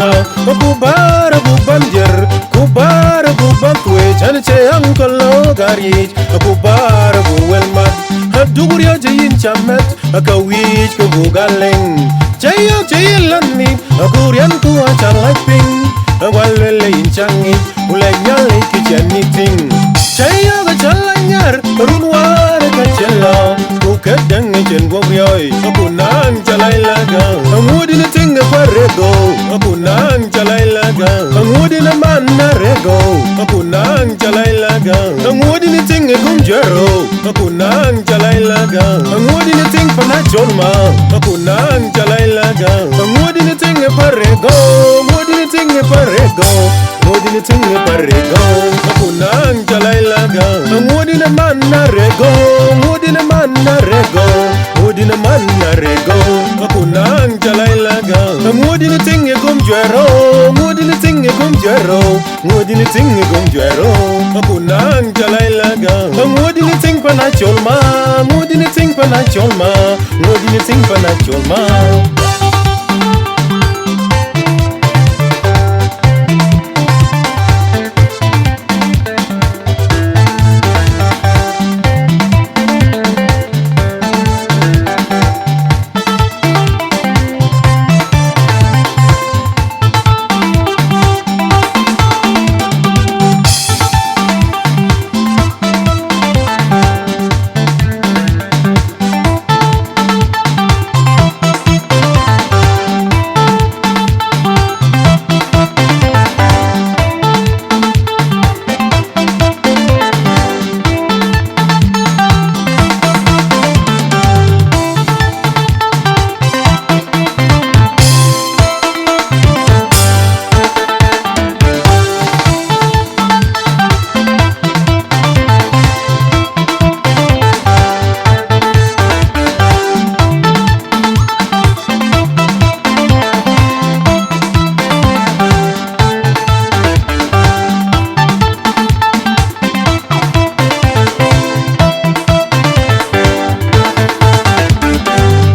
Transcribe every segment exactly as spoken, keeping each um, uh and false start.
Ku bäär abuk bän jër, ku bäär abuk bän thuëëc, ɣɛn cie aŋkɔl lɔ gäär yiic, ku bäär abuk wël mat. Aduk riɔ̈c yïn cä mɛt, aka wïc ke buk a leŋ. Cä yɔ̈ɔ̈k cï yïn lät nïïm, aku riɛnku aca lac piŋ. Awa luel yïn cä ŋic, ku lɛc Nhialic kë cä nïïm tïŋ. Cä yɔ̈ɔ̈k acä lac nyär, run wäär ka cï lɔ. Ku këdäŋ ë cïn guɔ̈p riɔ̈ɔ̈c, aku naŋ cä lac lɛ̈k ë. Aŋuɔ̈t yïn tïŋ ë Parego, aku naŋ cä lac lɛ̈k ë. Aŋuɔ̈t yïn man Arego, aku naŋ cä lac lɛ̈k ë. Aŋuɔ̈t yïn tïŋ ë Gumjuɛ̈ro, aku naŋ cä lac lɛ̈k ë. Aŋuɔ̈t yïn tïŋ pan Acol ma, aku naŋ cä lac lɛ̈k ë. Aŋuɔ̈t yïn tïŋ ë Parego, aŋuɔ̈t yïn tïŋ ë Parego. Ŋuɔ̈t yïn tïŋ ë Parego, aku naŋ cä lac lɛ̈k ë. Aŋuɔ̈t yïn man Arego, aŋuɔ̈t yïn man Arego, aŋuɔ̈t yïn man Arego, aku naŋ cä lac lɛ̈k ë. Aŋuɔ̈t yïn tïŋ ë Gumjuɛ̈ro, aŋuɔ̈t yïn tïŋ ë Gumjuɛ̈ro, aŋuɔ̈t yïn tïŋ ë Gumjuɛ̈ro, aku naŋ cä lac lɛ̈k ë. Aŋuɔ̈t yïn tïŋ pan Acol ma, aŋuɔ̈t yïn tïŋ pan Acol ma, aŋuɔ̈t yïn tïŋ pan Acol ma.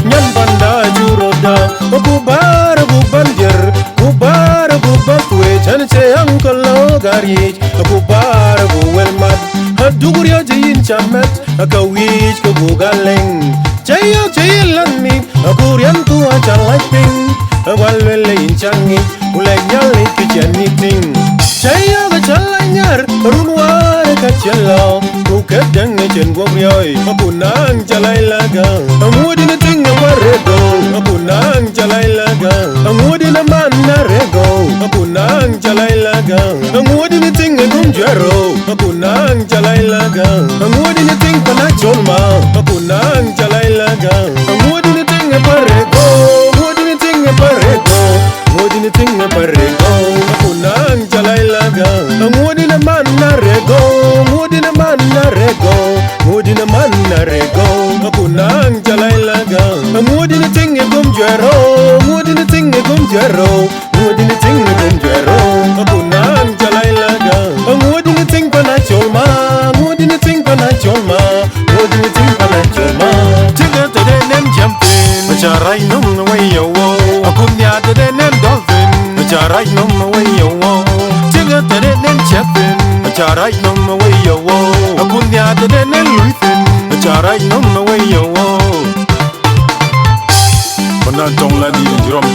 Nyan panda acuk röt dä, ku bäär abuk bän jër, ku bäär abuk bän thuëëc, ɣɛn cie aŋkɔl lɔ gäär yiic, ku bäär abuk wël mat. Aduk riɔ̈c yïn cä mɛt, aka wïc ke buk a leŋ. Cä yɔ̈ɔ̈k cï yïn lät nïïm, aku riɛnku aca lac piŋ. Awa luel yïn cä ŋic, ku lɛc Nhialic kë cä nïïm tïŋ. Cä yɔ̈ɔ̈k acä lac nyär, run wäär ka cï lɔ. Ku këdäŋ ë cïn guɔ̈p riɔ̈ɔ̈c, aku naŋ cä lac lɛ̈k ë. Aŋuɔ̈t yïn tïŋ ë Parego, aku naŋ cä lac lɛ̈k ë. Aŋuɔ̈t yïn man Arego, aku naŋ cä lac lɛ̈k ë. Aŋuɔ̈t yïn tïŋ ë Gumjuɛ̈ro, aku naŋ cä lac lɛ̈k ë. Aŋuɔ̈t yïn tïŋ pan Acol ma, aku naŋ cä lac lɛ̈k ë. Aŋuɔ̈t yïn tïŋ ë Parego, aŋuɔ̈t yïn tïŋ ë Parego. Ŋuɔ̈t yïn tïŋ ë Parego, aku naŋ cä lac lɛ̈k ë. Aŋuɔ̈t yïn man Arego, ŋuɔ̈t yïn man Arego, ŋuɔ̈t yïn man Arego, aku naŋ cä lac lɛ̈k ë. Aŋuɔ̈t yïn tïŋ ë Gumjuɛ̈ro, ŋuɔ̈t yïn tïŋ ë Gumjuɛ̈ro, ŋuɔ̈t yïn tïŋ ë Gumjuɛ̈ro, aku naŋ cä lac lɛ̈k ë. Aŋuɔ̈t yïn tïŋ pan Acol ma, ŋuɔ̈t yïn tïŋ pan Acol ma. Ŋuɔ̈t yïn tïŋ pan Acol ma. Tïŋ ë tëde nɛn jam thïn, aca rac nɔm në wei ye wou. Akun nhiaar tëde nɛn dɔl thïn, aca rac nɔm në wei ye wou. Tïŋ ë tëde nɛn ciɛth thïn, aca rac nɔm në wei ye wou. Akun nhiaar tëde nɛn luui thïn, aca rac nɔm në wei ye wou. Ku na tɔŋ la dït jurɔm